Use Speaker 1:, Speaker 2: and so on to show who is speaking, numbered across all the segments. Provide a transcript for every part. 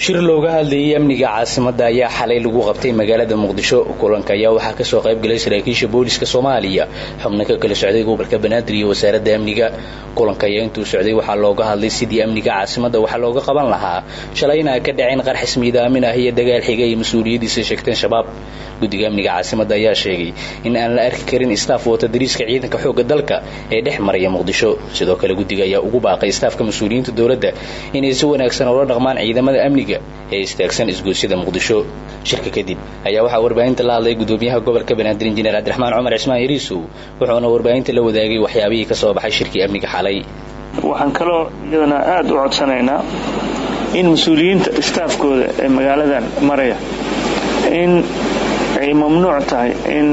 Speaker 1: Shir looga hadlayay amniga caasimadda ayaa xalay lagu qabtay magaalada Muqdisho. Kulanka ayaa waxaa kasoo qayb galay saraakiisha booliska Soomaaliya, xubno ka kala socday gobolka Banaadir iyo wasaaradda amniga. Kulanka ayaa intuu socday waxaa looga hadlay sidii amniga caasimadda waxaa looga qaban lahaa shalayna ka dhaceen qarxis miidaamin ah iyo dagaal xiga ay mas-uuliyadiisa sheegteen Shabaab. Guddiga amniga caasimadda ayaa sheegay in aan la arki karin istaaf wata dariiska ciidanka xoogga dalka ee dhex maraya Muqdisho. Sidoo kale guddiga ayaa ugu baaqay istaafka mas-uuliyiinta dowladda inay si wanaagsan ula dhaqmaan ciidamada amniga ee istaagsan isgoysyada Muqdisho. Shirka kadib ayaa waxaa warbaahinta la hadlay gudoomiyaha gobolka Banaadir, Injineer Cabdiraxmaan Cumar Cismaan Yariisow, wuxuuna warbaahinta la wadaagay waxyaabihii ka soo baxay shirkii amniga xalay.
Speaker 2: Waxaan kaloo iyadana aada u codsanaynaa in mas-uuliyiinta istaafkooda ee magaaladan maraya in ay mamnuuc tahay in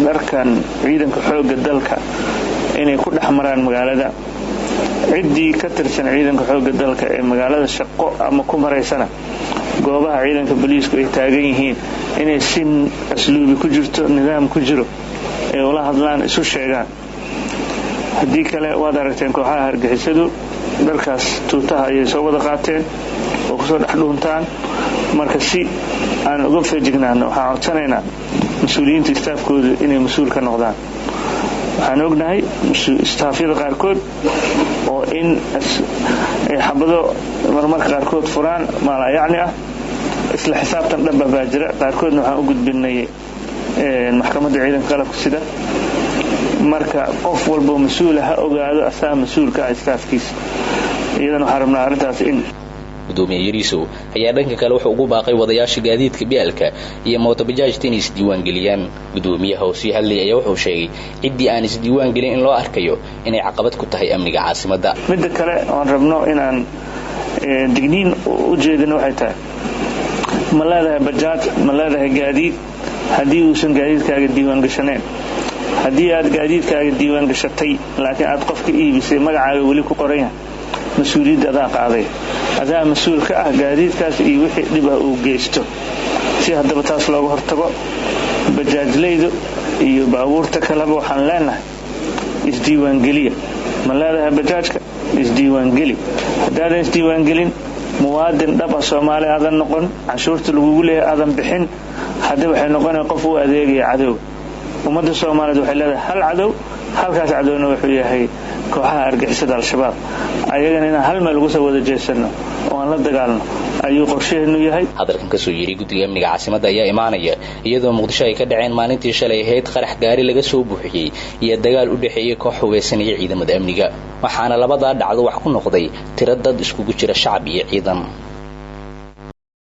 Speaker 2: dharkan ciidanka xoogga dalka inay ku dhex maraan magaalada. Ciddii ka tirsan ciidanka xoogga dalka ee magaalada shaqo ama ku maraysana, goobaha ciidanka booliisku ay taagan yihiin inay si asluubi ku jirto, nidaam ku jiro ay ula hadlaan, isu sheegaan. Haddii kale, waad aragteen kooxaha hargixisadu dharkaas tuutaha ayay soo wada qaateen oo kusoo dhex dhuuntaan. Marka si aan uga feejignaano, waxaan codsanaynaa mas-uuliyiinta istaafkoodu inay mas-uul ka noqdaan. Waxaan ognahay istaafyada qaarkood oo in ay xabado marmarka qaarkood furaan maalayacni ah. Isla xisaabtan dhaba baa jira. Qaarkoodna waxaan u gudbinay maxkamadda ciidanka qalabka sida. Marka qof walboo mas-uula ha ogaado asaga mas-uulka ah istaafkiisa. Iyadana waxaan rabnaa arrintaas in
Speaker 1: Gudoomiye Yariisow ayaa dhanka kale wuxuu ugu baaqay wadayaasha gaadiidka bialka iyo mootobajaajta inay isdiiwaan geliyaan. Gudoomiyaha oo sii hadlay ayaa wuxuu sheegay ciddii aan isdiiwaan gelin in loo arkayo inay caqabad ku tahay amniga caasimadda.
Speaker 2: Midda kale oon rabno inaan digniin u jeedino waxay tahay: ma leedahay bajaaj? Ma leedahay gaadiid? Haddii uusan gaadiidkaaga diiwaan gashaneen, haddii aad gaadiidkaaga diiwaan gashatay laakiin aad qof ka iibisay, magacaaga weli ku qoran yahay, mas-uuliyadda adaa qaaday, adaa mas-uul ka ah gaadiidkaas iyo wixii dhib ah uu geysto. Si haddaba taas looga hortago, bajaajlaydu iyo baabuurta kaleba waxaan leenahay isdiiwaangeliya. Ma leedahay bajaajka? Isdiiwaangeli. Haddaadan isdiiwaangelin, muwaadin dhab ah Soomaali aadan noqon, canshuurta lagugu leeyahay aadan bixin, haddii waxay noqonaya qof u adeegaya cadowga. Ummadda Soomaaliyeed waxay leedahay hal cadow, halkaas cadowna wuxuu yahay kooxaha argixisada Al-Shabaab. Ayagana inaan hal meel ugu soo wada jeesanno oo aan la dagaalno ayuu qorshaheenu yahay.
Speaker 1: Hadalkan kasoo yeeray guddiga amniga caasimadda ayaa imaanaya iyadoo Muqdisho ay ka dhaceen maalintii shalay ahayd qarax gaari laga soo buuxiyey iyo dagaal u dhexeeyey koox hubeysanaya ciidamada amniga, waxaana labadaa dhacdo wax ku noqday tiro dad iskugu jira shacab iyo ciidan.